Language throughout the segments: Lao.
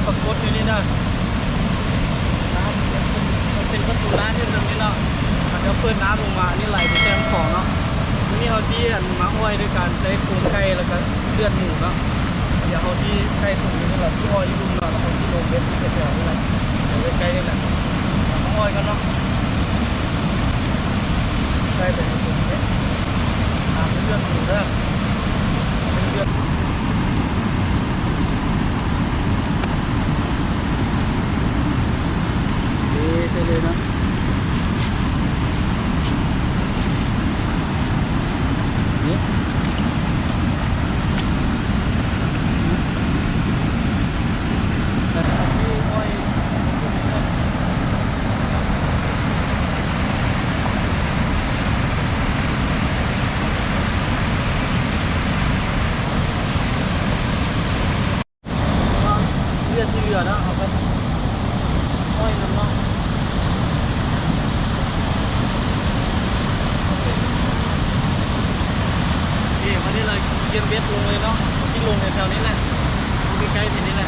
ປາກົດຢູ່ນີ້ນະ ນ້ຳ ມັນເປັນປະຕູນ້ຳຢູ່ແບບນີ້ເນາະ ເຂົາເຈົ້າເປີດນ້ຳລົງມາ ອັນນີ້ໄຫຼໄປໃສ່ນ້ຳຂອງເນາະ. ມື້ນີ້ເຮົາຊິ ອັນ ມາອ້ອຍດ້ວຍການໃຊ້ໂຄງໄກ່ ແລ້ວກະເລືອດໝູເນາະ. ດຽວເຮົາຊິໃສ່ຖົງນີ້ແລ້ວຊິອ້ອຍຢູ່ລຸ່ມເນາະ ແລ້ວເຮົາຊິລົງເບັດຢູ່ແຖວໆນີ້ແຫຼະ ແຖວໃກ້ໆນີ້ແຫຼະ ມາອ້ອຍກັນເນາະ. ໃສ່ໄປເລີຍ ຕາມເລືອດໝູເດີ ເລືອດ ເທໃສ່ເລີຍເນາະ ນີ້ ເລືອດທີ່ເຫຼືອເນາະ ເອົາໄປຫ້ອຍນຳເນາະ. ເອີ ບາດນີ້ລະກຽມເບັດລົງເລີຍເນາະ ທີ່ລົງແຖວໆນີ້ແຫຼະ ໃກ້ໆນີ້ແຫຼະ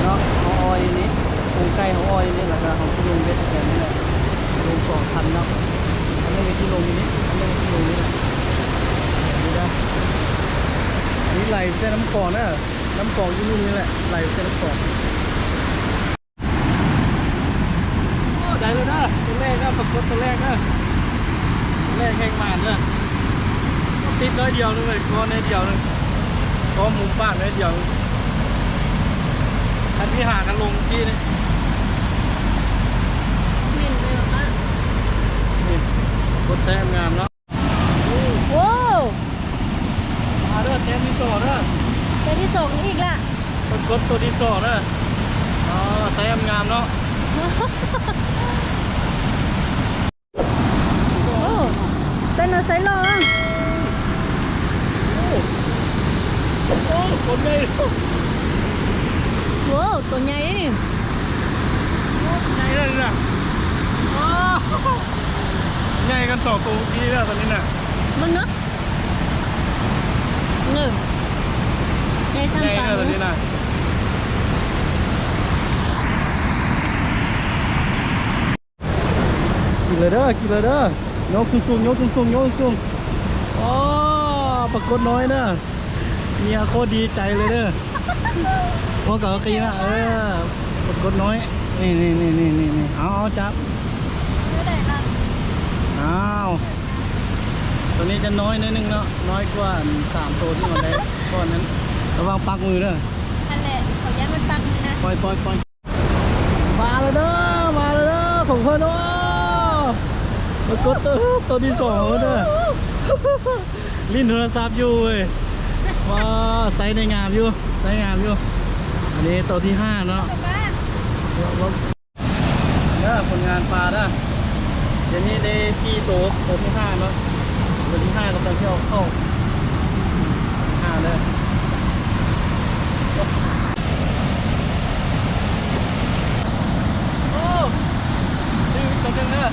ເນາະ. ເຮົາອ້ອຍຢູ່ນີ້ ໂຄງໄກ່ເຮົາອ້ອຍຢູ່ນີ້ ແລ້ວກະເຮົາຊິລົງເບັດແຖວນີ້ແຫຼະ ລົງສອງຄັນເນາະ ຄັນໜຶ່ງກະຊິລົງຢູ່ນີ້ ຄັນໜຶ່ງກະຊິລົງຢູ່ນີ້ແຫຼະ. ນີ້ນະ ອັນນີ້ໄຫຼໄປໃສ່ນ້ຳຂອງເດີ ນ້ຳຂອງຢູ່ລຸ່ມນີ້ແຫຼະ ໄຫຼໄປໃສ່ນ້ຳຂອງ. ໂອ້ ໄດ້ແລ້ວເດີ ໂຕແລກເດີ ປາກົດໂຕແລກເດີ ໂຕແລກແຮງໝານເດີ ຕິດໜ້ອຍດຽວໜຶ່ງເລີຍ ກໍໜ້ອຍດຽວໜຶ່ງ ກໍມຸມປາກໜ້ອຍດຽວໜຶ່ງ. ຄັນທີ່ຫາກັນລົງທີ່ນີ້ ເໝັນໄປແລ້ວ ນີ້ ປາກົດໄຊງາມເນາະ. ໂອ້ ມາເດີ ແຕ້ມທີສອງເດີ ແຕ້ມທີສອງອີກລະ ປາກົດໂຕທີສອງເດີ. ອໍ ໄຊງາມເນາະ ໂອ້ ເປັນເອົາໄຊຫຼໍ່ ໂອ້ ໂອ້ ໂຕໃຫຍ່ ໂອ້ ໂຕໃຫຍ່ເດ້ນີ້ ໂອ້ ໃຫຍ່ເລີຍນະ ວ້າວ ໃຫຍ່ກັນສອງໂຕກີ້ແລ້ວຕອນນີ້ນະ ເບິ່ງເນາະ ເອີ ໃຫຍ່ສ່ຳປາມື ກິນເລີຍເດີ ກິນເລີຍເດີ ຍົກສູງໆ ຍົກສູງໆ ຍົກສູງໆ. ອໍ ປາກົດນ້ອຍເດີ ເມຍໂຄດດີໃຈເລີຍເດີ. ໂອເຄ ໂອເຄນະ ເອີ ປາກົດນ້ອຍ ນີ້ໆ ເອົາ ເອົາ ຈັບ ແນວໃດລະ ອ້າວ ໂຕນີ້ຈະນ້ອຍໜ້ອຍໜຶ່ງເນາະ ນ້ອຍກວ່າ ອັນ ສາມໂຕທີ່ມັນໄດ້ກ່ອນນັ້ນ ລະວັງປັກມືເດີ ຫັ້ນແຫຼະ ເຂົາຢ້ານມັນປັກມືນະ ປ່ອຍໆໆ. ມາແລ້ວເດີ ມາແລ້ວເດີ ຂອງເພິ່ນ ໂອ້ ປາກົດໂຕ ໂຕທີສອງເດີ ຫຼິ້ນໂທລະສັບຢູ່ເວີຍ. ວ້າວ ໄຊໄດ້ງາມຢູ່ ໄຊງາມຢູ່ ອັນນີ້ໂຕທີຫ້າເນາະ ເດີ ຜົນງານປາເດີ. ດຽວນີ້ໄດ້ສີ່ໂຕ ໂຕທີຫ້າເນາະ ໂຕທີຫ້າກຳລັງຊິອອກເຂົ້າ ຫ້າເດີ. ໂອ້ ຖືກໂຕໜຶ່ງເດີ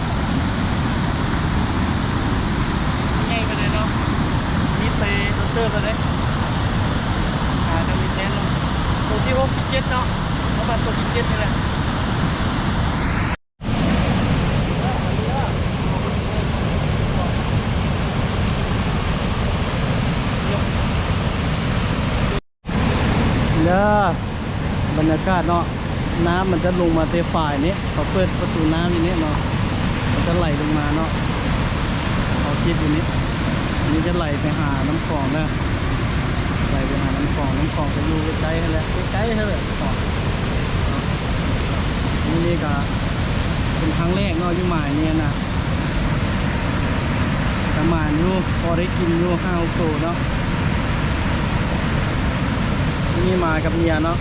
ໃຫຍ່ປານໃດເນາະ ມິດໄປເຕີບແລ້ວເດ້ ຫາກັນມີແທນເນາະ ໂຕທີຫົກ ທີເຈັດເນາະ ປະມານໂຕທີເຈັດນີ້ແຫຼະ. ເດີ ບັນຍາກາດເນາະ ນ້ຳມັນຈະລົງມາແຕ່ຝາຍນີ້ ເຂົາເປີດປະຕູນ້ຳຢູ່ນີ້ເນາະ ມັນຈະໄຫຼລົງມາເນາະ ເຮົາຊິດຢູ່ນີ້ ອັນນີ້ຈະໄຫຼໄປຫານ້ຳຂອງເດີ ໄຫຼໄປຫານ້ຳຂອງ ນ້ຳຂອງກະຢູ່ໃກ້ໆຫັ້ນແຫຼະ ໃກ້ໆຫັ້ນແຫຼະຂອງເນາະ. ມື້ນີ້ກະເປັນຄັ້ງແລກເນາະ ຢູ່ໝາຍນີ້ນະ ກະໝານຢູ່ ພໍໄດ້ກິນຢູ່ຫ້າຫົກໂຕເນາະ. ນີ້ມາກັບເມຍເນາະ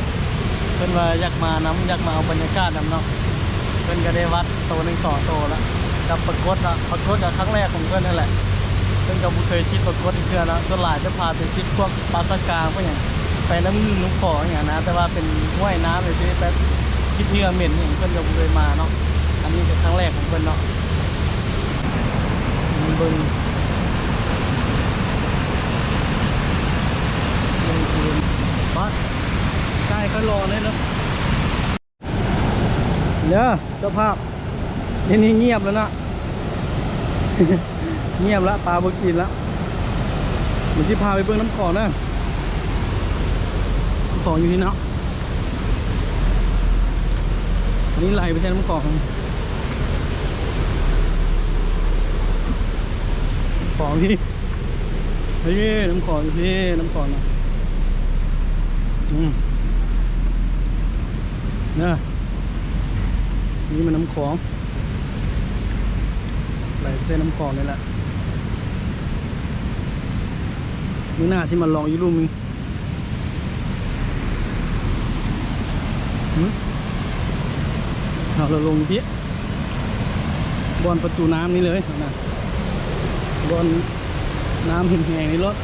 ເພິ່ນວ່າຢາກມານຳ ຢາກມາເອົາບັນຍາກາດນຳເນາະ ເພິ່ນກະໄດ້ວັດໂຕໜຶ່ງສອງໂຕລະ ກັບປາກົດເນາະ ປາກົດກະຄັ້ງແລກຂອງເພິ່ນຫັ້ນແຫຼະ ເພິ່ນກະບໍ່ເຄີຍຊິດປາກົດຈັກເທື່ອເນາະ ສ່ວນຫຼາຍຈະພາໄປຊິດພວກ ປາສາກາງ ພວກຫຍັງ ໄປນ້ຳງື່ມນ້ຳຂອງຫຍັງນະ ແຕ່ວ່າເປັນຫ້ວຍນ້ຳຈັ່ງຊີ້ ແບບຊິດເຫື່ອເໝັນຫຍັງ ເພິ່ນກະບໍ່ເຄີຍມາເນາະ ອັນນີ້ກະຄັ້ງແລກຂອງເພິ່ນເນາະ. ເບິ່ງ ເບິ່ງຄືນ ປາດ ລໍເລີຍເນາະ ເດີ ເຈົ້າພາບ ດຽວນີ້ງຽບແລ້ວເນາະ ງຽບລະ ປາບໍ່ກິນລະ. ດຽວຊິພາໄປເບິ່ງນ້ຳຂອງເດີ ນ້ຳຂອງຢູ່ນີ້ເນາະ ອັນນີ້ໄຫຼໄປໃສ່ນ້ຳຂອງ ນ້ຳຂອງນີ້ ນີ້ນ້ຳຂອງຢູ່ພີ້ ນ້ຳຂອງນະ ອືມ ນະ ນີ້ມັນນ້ຳຂອງ ໄຫຼໃສ່ນ້ຳຂອງນີ້ແຫຼະ ມື້ໜ້າຊິມາລອງຢູ່ລຸ່ມນີ້. ຫຶ ເອົາລະລົງພີ້ ບ່ອນປະຕູນ້ຳນີ້ເລີຍນະ ບ່ອນນ້ຳແຫ້ງໆນີ້ໂລດ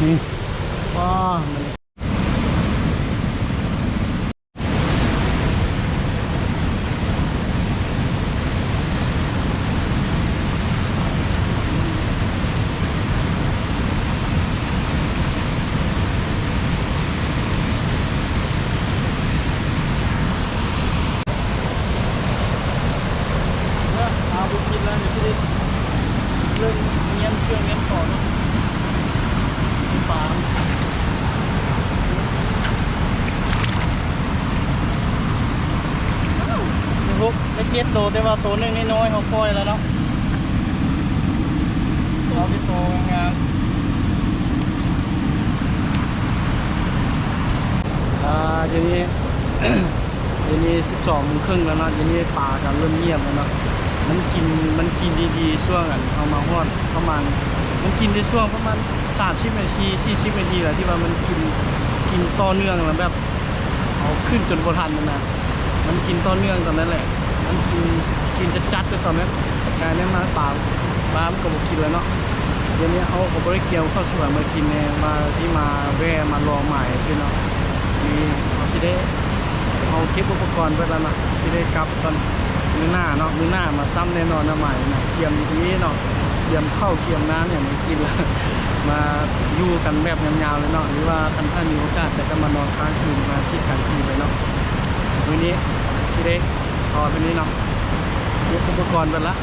ນີ້ ວ້າ ມັນ ເອີ ເອົາ ບໍ່ກິນແລ້ວ ດຽວຊິໄດ້ເລີ່ມງຽນເຄື່ອງງຽນຂອງເນາະ ມີປາ ໄດ້ຫົກ ໄດ້ເຈັດໂຕ ແຕ່ວ່າໂຕໜຶ່ງນ້ອຍໆ ເຮົາປ່ອຍແລ້ວເນາະ ເອົາແຕ່ໂຕງາມໆ ອ່າ ດຽວນີ້ ດຽວນີ້ສິບສອງໂມງເຄິ່ງແລ້ວເນາະ ດຽວນີ້ປາກະເລີ່ມງຽບແລ້ວເນາະ ມັນກິນ ມັນກິນດີໆ ຊ່ວງອັນເຮົາມາຮອດປະມານ ມັນກິນໄດ້ຊ່ວງປະມານສາມສິບນາທີ ສີ່ສິບນາທີແຫຼະ ທີ່ວ່າມັນກິນ ກິນຕໍ່ເນື່ອງແລ້ວແບບ ເອົາຂຶ້ນຈົນບໍ່ທັນນະ ມັນກິນຕໍ່ເນື່ອງຕອນນັ້ນແຫຼະ ມັນກິນ ກິນຈັດໆ ເລີຍຕອນນັ້ນ ກາຍແນມມາປາ ປາມັນກໍບໍ່ກິນແລ້ວເນາະ ດຽວນີ້ເຮົາກໍບໍ່ໄດ້ກຽມເຂົ້າສວນມາກິນແນ່ ວ່າຊິມາແວ່ມາລອງໝາຍຊື່ເນາະ ນີ້ເຮົາຊິໄດ້ ເຮົາເກັບອຸປະກອນເບິດແລ້ວເນາະ ຊິໄດ້ກັບກ່ອນ ມື້ໜ້າເນາະ ມື້ໜ້າມາຊ້ຳແນ່ນອນນະ ໝາຍນະ ກຽມດີໆ ເນາະ ກຽມເຂົ້າກຽມນ້ຳຫຍັງມາກິນ ແລ້ວມາຢູ່ກັນແບບຍາວໆ ເລີຍເນາະ ຫຼືວ່າຄັນຖ້າມີໂອກາດ ແຕ່ກໍມານອນຄ້າງຄືນ ມາຊິກາງຄືນໄວ້ເນາະ ມື້ນີ້ຊິໄດ້ພໍເທົ່ານີ້ເນາະ ເກັບອຸປະກອນເບິດລະ ຊິ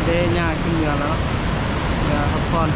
ໄດ້ຍ່າງຂຶ້ນເມືອແລ້ວເນາະ ເມືອພັກຜ່ອນ.